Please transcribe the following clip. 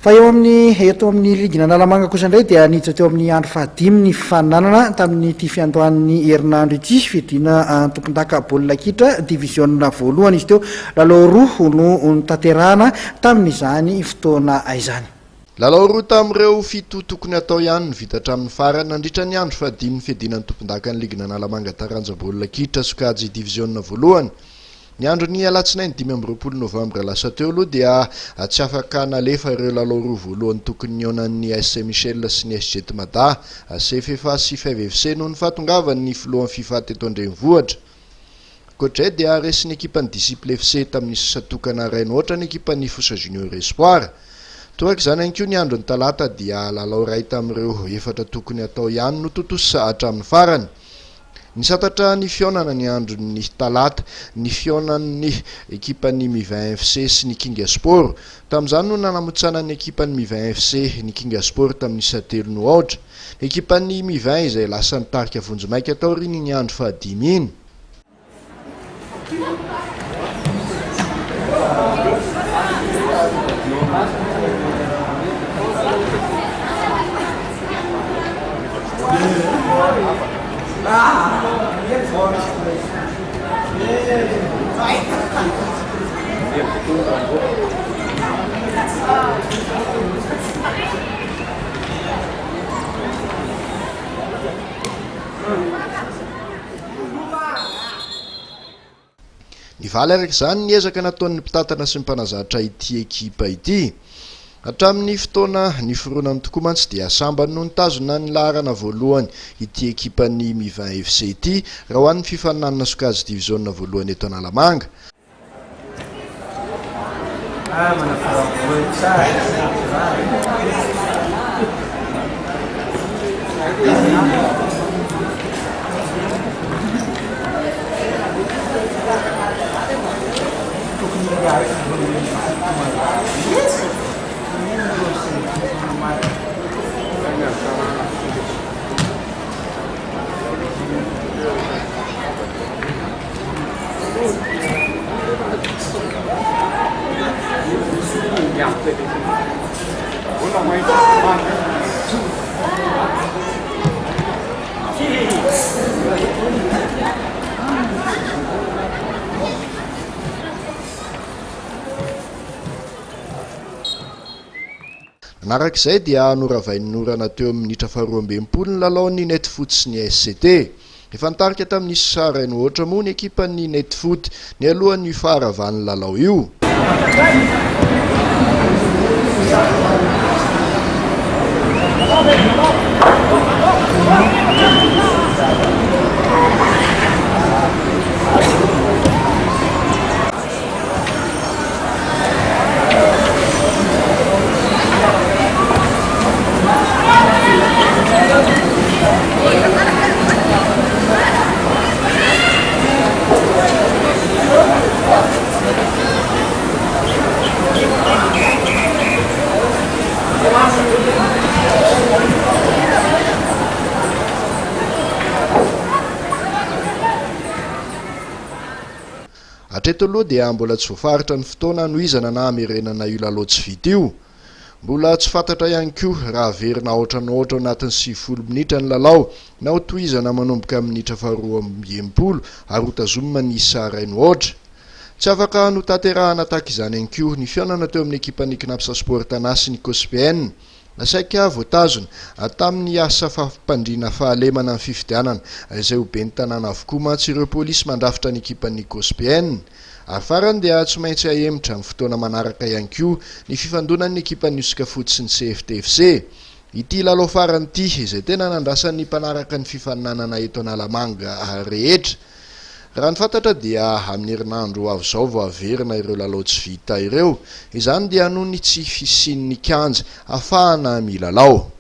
Fa eo amin'ny eto amin'ny ligin'Analamanga kosa indray dia niditra teo amin'ny andro fahadimy ny fifaninanana tamin'ity fiandohan'ny herinandro ity. Fiadiana tompondaka baolina kitra diviziona voalohany izy teo. Lalao roa no notanterahana tamin'izany fotoana izany. Lalao roa tamin'ireo fito tokony hatao ihany no vita hatramin'ny farany nandritra ny andro fahadimin'ny fiadiana ny tompondakan'ny ligin'Analamanga taranja baolina kitra sokajy diviziona voalohany. Ny andron'ny alatsinainy 25 novambra lasa teo aloha dia tsy afaka nalefa ireo lalao roa voalohany tokony nihaonan'ny AS Saint Michel sy ny SG Mada, CFFA sy Fev FC noho ny fahatongavan'ny filohan'ny fifa teto an-drenivohitra. Ankoatra izay dia resin'ny ekipan'ny Disciple FC tamin'ny sisa tokana iray no aotra ny ekipan'ny Fosa Junior Espoir. Toraka izany ihany koa ny andron'ny talata dia lalao iray tamin'ireo efatra tokony hatao ihany no tontosa hatramin'ny farany. Nisantatra ny fihaonana ny andron'ny talata, ny fihaonan'ny ekipan'ny Mivin FC sy ny Kinga Sport. Tamin'izany no nanamontsanan'ny ekipan'ny Mivin FC ny Kinga Sport tamin'ny isa telo no aotra. Ny ekipan'ny Mivin izay lasa nitarika vonjimaika taorian'iny andro fahadimy iny. Nivaly araka izany ny ezaka nataon'ny mpitantana sy ny mpanazatra ity ekipa ity. Hatramin'ny fotoana niforonany tokoa mantsy dia sambany no nitazona ny laharana voalohany ity ekipan'ny Mivin FC ity raha ho an'ny fifaninanana sokajy diviziona voalohany eto Analamanga. Nanaraka izay dia noravain'ny orana teo amin'ny minitra faharoa 62 ny lalaon'ny Netfoot sy ny SCT. Efa nitarika tamin'ny isa iray no aotra moa ny ekipan'ny Netfoot nialohan'io faharavan'ny lalao io. Hatreto aloha dia mbola tsy voafaritra ny fotoana hanohizana na hamerenana io lalao tsy vita io. Mbola tsy fantatra ihany koa raha haverina aotra no aotra ao anatin'ny 90 minitra ny lalao na hotohizana manomboka amin'ny minitra faharoa 62 ary hotazomina ny isa iray no aotra. Tsy afaka notanterahana tahaka izany ihany koa ny fihaonana teo amin'ny ekipan'ny Cnaps Sport Tana sy ny Cospn. Saika voatazona tamin'ny asa fampandriana fahalemana ny fifidianana izay ho ben'ny tanàna avokoa mantsy ireo polisy mandrafitra ny ekipan'ny Cospn. Ary farany dia tsy maintsy ahemotra amin'ny fotoana manaraka ihany koa ny fifandonan'ny ekipan'ny Uscafoot sy ny CFTFC. Ity lalao farany ity izay tena nandrasan'ny mpanaraka ny fifaninanana eto Analamanga rehetra. Raha ny fantatra dia amin'ny herinandro ho avy izao vao haverina ireo lalao tsy vita ireo. Izany dia noho ny tsy fisian'ny kianja ahafahana milalao.